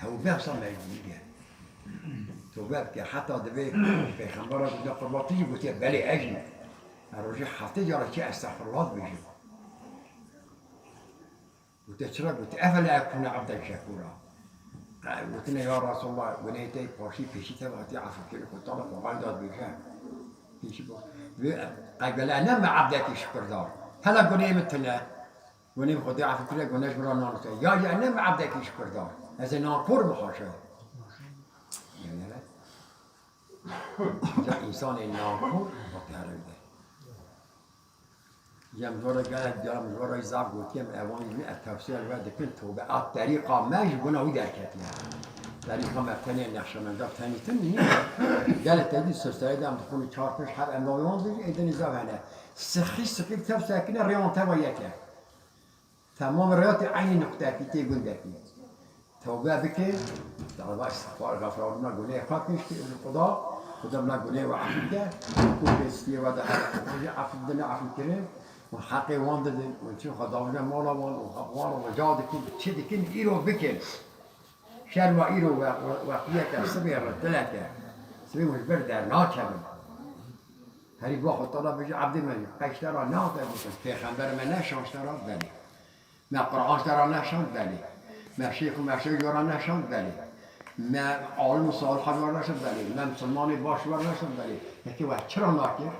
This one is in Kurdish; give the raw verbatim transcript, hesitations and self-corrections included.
Tewbe wisa mecbûrî ye. Tewbe bike. Heta divê Pêxembera gote, "Qurban tu jî?" Gotiye, "Belê, ez jî." Her rojê heftê cara çi estexfirullah dibêjim. Gote, "Çira?" Gote, "Efela ekûne ebden şekûra." Gotine, "Ya Resulallah, gunehê te paşî pêşî te hatî efûkirin, Xwedê Teala Qur'an da dibêje." Pêşî bo. Ve, "Qey bela ne me ebdekî şukirdar. Hela gunehê min tune." Gunê Xwedê efû kiriye, gunê ji min re nan dike. Ya, ya ne me ebdekî şukirdar. Ez ê nankor bim haşa. Yanî, ja însanê nankor, o terinde. Yem zora gel, yem zora zaf gotiye, em evan yî, e tevsiye we dikin, tobe. A terîqa me ji guna wî derketiye. Terîqa me tenê Neqşemenda tenî tin nî. Gel tedî sostayê de em dixwin çar pênc heb em wan dij, êdinî zaf hene. Sixî sixî tevsiye kine, rêwan teva yeke. Temam rêyatê eynî nuqtekî tê gundekî. Tewbe bike, dava îstixfar, xefirawdina gunehê xwe kiştî, û Xuda, Xuda bila gunehê we efû bike, û pêstiyê we de hebe, û jî efû dine, efû kirin, û heqê wan didin, û çi xwe davêje mala wan, û wan re rica dikin, çi dikin, îro bikin. Şer we îro we, we, we qiyeke, sibê re dileke, sibê hûn ji ber dernakevin. Herî ba Xwe Teala bêje, ebdê me, qey ji te re nehate gotin, pêxember me neşand ji te re, belê. Me Quran ji te re neşand, belê. Me şêx û meşayîx ji we re neşand, belê. Me alim û salihan ji we re neşand, belê. Me misilmanê baş ji we re neşand, belê. Yekê we çira nakir?